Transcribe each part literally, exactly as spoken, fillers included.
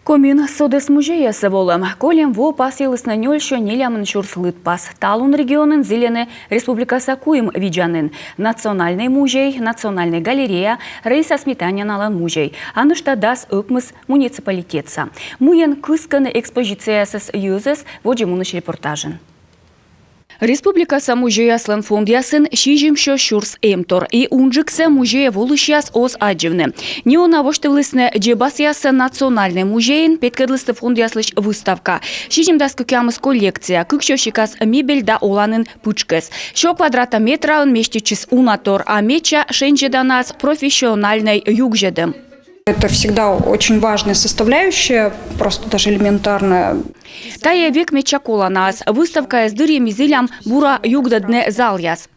Комиын содӧс музейясӧ волӧм. Кольӧм во пасйылісны нёльсё нелямын сюрс лыдпас. Талун регионын зільӧны республикаса куим видзанін: Национальнӧй музей, Национальнӧй галерея, Раиса Сметаниналӧн музей, а нӧшта дас ӧкмыс муниципалитетса. Мыйӧн кыскӧны экспозицияясӧс йӧзӧс, водзӧ мунысь репортажын. Республикаса музейяслӧн фондъясын сизимсё сюрс эмтор. И унджыксӧ музейӧ волысьяс оз аддзывны. Неуна восьтывлісны дзебасъяссӧ Национальнӧй музейын, петкӧдлісны фондъяслысь выставка. Сизимдас кӧкъямыс коллекция, кыксё сикас мебель да оланін пытшкӧс. Сё квадрата метраын меститчис уна тор, а медся шензьӧданас профессиональнӧй югзьӧдӧм. Это всегда очень важная составляющая, просто даже элементарная. Тайӧ век медся коланаыс. Выставкаыс дырйи ми зілям бура югдӧдны залъяс.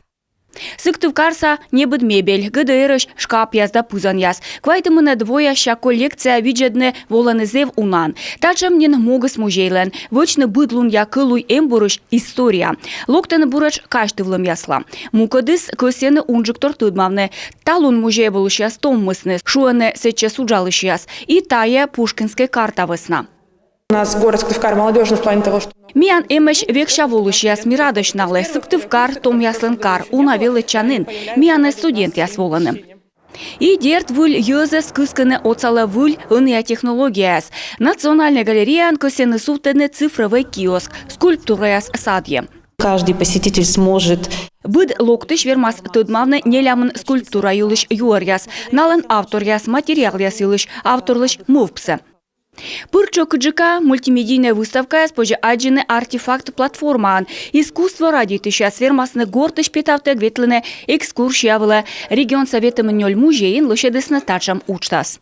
Сыктывкарса небыд мебель, ГДР-ӧсь шкапъяс да пызанъяс. Квайтымынӧд воясся коллекцияӧ видзӧдны волӧны зэв унаӧн. Татшӧм нин могыс музейлӧн — вӧчны быдлунъя кӧлуй эмбурысь история. Локтӧны буретш казьтывлӧмъясла. Мукӧдыс кӧсйӧны унджыктор тӧдмавны. Талун музейӧ волысьяс томмисны, шуӧны сэтчӧс уджалысьяс. И тайӧ Пушкинскӧй карта вӧсна. У нас город Сыктывкар молодёжный в плане того, что... Миян эмӧсь векся волысьяс, ми радӧсь налы. Сыктывкар — томъяслӧн кар, уна велӧдчанін. Миянӧс студентъяс волӧны. И дерт, выль йӧзӧс кыскӧны отсалӧ выль ӧнія технологияяс. Национальнӧй галереяын кӧсйӧны сувтӧдны цифрӧвӧй киоск скульптураяс садйӧ. Каждый посетитель сможет... Быд локтысь вермас тӧдмавны нелямын скульптура йылысь юӧръяс, налӧн авторъяс, материалъяс йылысь, авторлысь мӧвпсӧ. Пыр тшӧкыдджыка мультимедийнӧй выставкаяс позьӧ аддзыны «Артефакт» платформаын. Искусство радейтысьяс вермасны гортысь петавтӧг ветлыны экскурсия вылӧ. Регионса ветымын нёль музейын лӧсьӧдісны татшӧм уджтас.